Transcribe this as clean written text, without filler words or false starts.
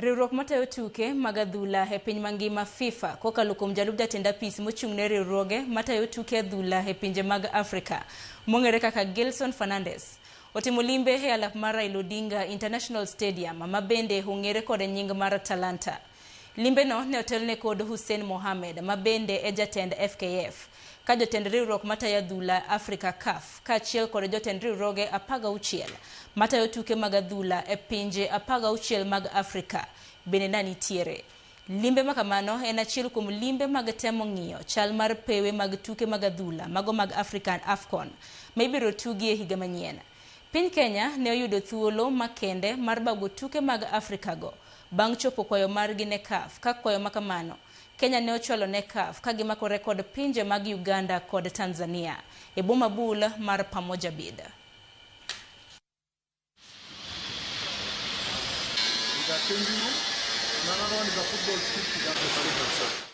Riwruok matayo tuke mag adhula e piny mangima FIFA kokalo kuom jalup jatend apis mochung' ne riwruoge matayo tuke adhula e pinje mag Afrika mong'ere kaka Gilson Fernandes otimo limbe e alap mar Raila Odinga International Stadium ma bende ong'ere kod nying mar Talanta. Limbeno ne otelne kod Hussein Mohamed ma bende e jatend FKF ka jotend riwruok matayo adhula Afrika CAF kaachiel kod jotend riwruoge 16 matayo tuke mag adhula e pinje 16 mag Afrika bende ne nitiere. Limbe ma kamano en achiel kuom limbe mag temo ng'iyo chal mar pewe mag tuke mag adhula mago mag African AFCON ma ibiro tugi e higa manyien. Piny Kenya ne oyudo thuolo makende mar bago tuke mag Afrika go bang' chopo kwayo margi ne CAF ka kwayo ma kamano Kenya ne ochwalo ne CAF ka gimakore kod pinje mag Uganda kod Tanzania e bwo mabul mar Pamoja Bid. Is a changing room. And another one is a football pitch.